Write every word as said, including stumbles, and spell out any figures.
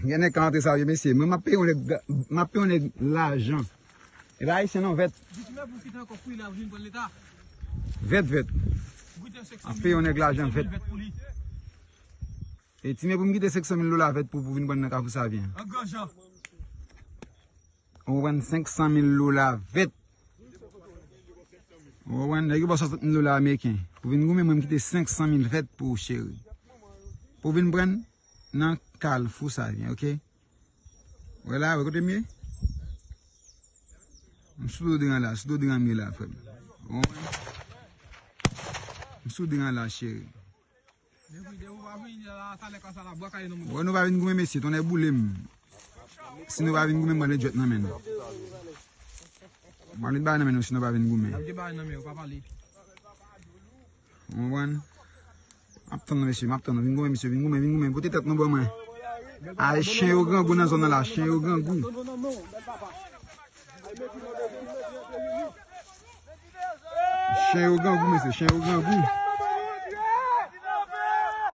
Gen nèg ka antre sa vye mesye. Mwen m ap peye yon nèg, m ap peye yon nèg lajan. E pa ayisyen non, vèt. Vèt, vèt. M ap peye yon nèg lajan vèt. E ti men pou m kite senk san mil dola vèt pou, pou vin pran nan Kafou Savyen. Ou konprann, senk san mil dola vèt. Ou konprann, nèg yo ba w swasant mil dola ameriken. Pou vin goumen, mwen m kite senk san mil vèt pou ou, cheri. Pou vin pran nan Kafou Savyen, oke? Wè la, wè kote m ye? M sou do deran la, sou do deran m ye la, frè m. Ou konprann? M sou deran la, cheri. Wè, nou pa vin goumen, mesye, tonnè boule m. Si nou pa vin goumen, m pral met djwèt nan men nou. M pral met bagay nan men nou si nou pa vin goumen. Ou konprann? M ap tann nou, mesye, m ap tann nou. Vin goumen, mesye, vin goumen, vin goumen. Pote tèt nou ban mwen. Ay, chen yo grangou nan zòn nan la, chen yo grangou. Chen yo grangou, mesye, chen yo grangou.